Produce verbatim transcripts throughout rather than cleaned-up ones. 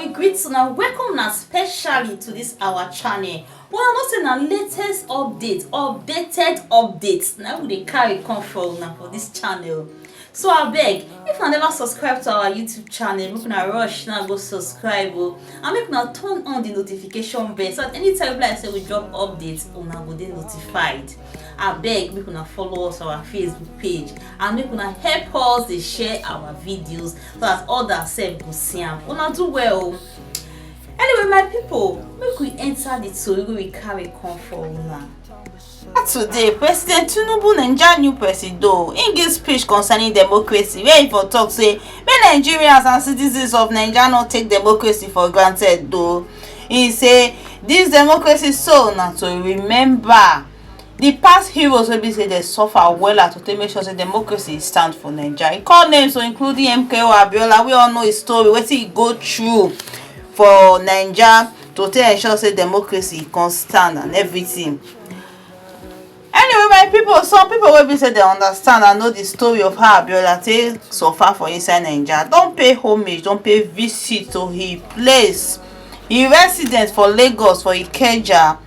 I greet una, welcome una specially to this our channel. Well, I know say na latest update, updated updates na we dey carry come for una for this channel. So abeg, if una never subscribe to our YouTube channel, make una rush now go subscribe o, and make una turn on the notification bell so that anytime we like say we drop update, una go dey notified. Abeg, make una follow us on our Facebook page and make una help us dey share our videos so that others sef go see am. Una do well o. Anyway, my people, make we enter the tori wey we carry come for una. Today, President Tinubu, Naija new presido, im give speech concerning democracy, where e for talk say make Nigerians and citizens of Naija no take democracy for granted o. Im say this democracy so na to remember the past heroes wey be say dem suffer wella to take make sure say democracy stand for Naija. E call names, so including M K O Abiola, we all know his story, wetin e go through for Naija to take ensure say democracy come stand and everything. Anyway, my people, some people wey be say dem understand and know the story of how Abiola take suffer for inside Naija don pay homage, don pay visit to him place, him residence for Lagos, for Ikeja.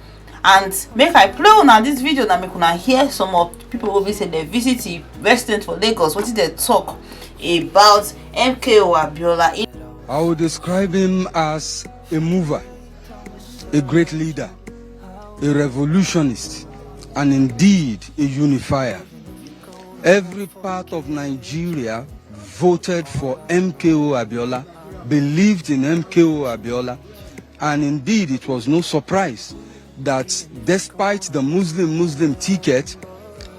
And make I play una this video na make una hear some of the people wey be say dem visit him residence for Lagos, wetin dem talk about M K O Abiola. I would describe him as a mover, a great leader, a revolutionist, and indeed a unifier. Every part of Nigeria voted for M K O Abiola, believed in M K O Abiola, and indeed it was no surprise that despite the Muslim Muslim ticket,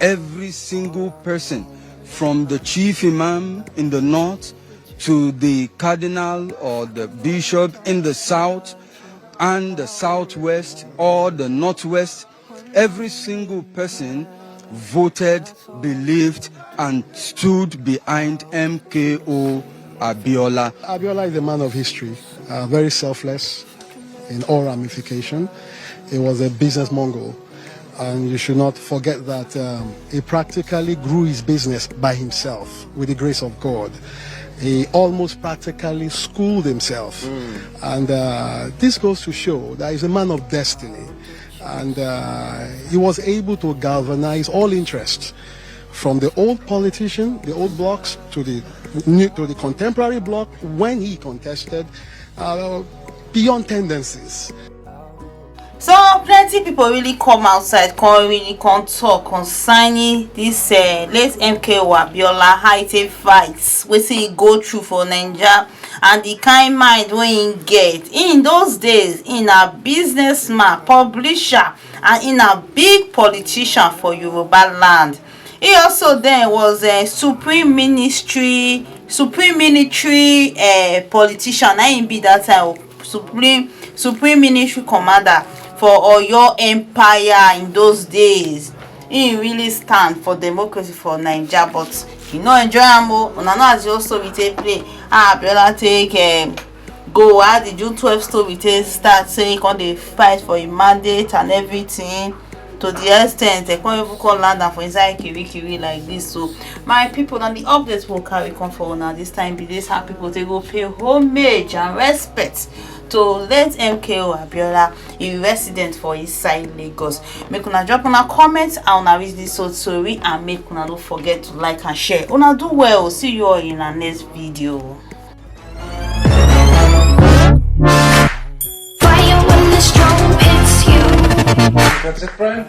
every single person, from the chief imam in the north to the cardinal or the bishop in the south and the southwest or the northwest, every single person voted, believed, and stood behind M K O Abiola. Abiola is a man of history, uh, very selfless in all ramification. He was a business mogul, and you should not forget that um, he practically grew his business by himself with the grace of God. He almost practically schooled himself. And uh, this goes to show that he's a man of destiny. And uh, he was able to galvanize all interests, from the old politician, the old blocks, to the new, to the contemporary bloc when he contested, uh, beyond tendencies. So plenty people really come outside, come really come talk concerning this uh, late M K O Abiola, how e take fight, wetin e go through for Naija, and the kind mind wey im get. In those days, im na businessman, publisher, and im na big politician for Yoruba land. He also then was a supreme ministry, supreme military uh, politician. Na im be that time, supreme supreme military commander for Oyo Empire in those days. He really stand for democracy for Naija, but he no enjoy am o. Una know as the whole story take play. Ah, Abiola take um, go, how the June twelve story take start, say he come dey fight for him mandate and everything, to the extent they come even come land am for inside kirikiri like this. So my people, na the update we carry come for una this time be this, how people take go pay homage and respect to late M K O Abiola, a resident for inside Lagos. Make una drop una comment and una read this whole story, and make una no forget to like and share. Una do well. See you all in our next video. Fire when the storm hits you. That's it, friend.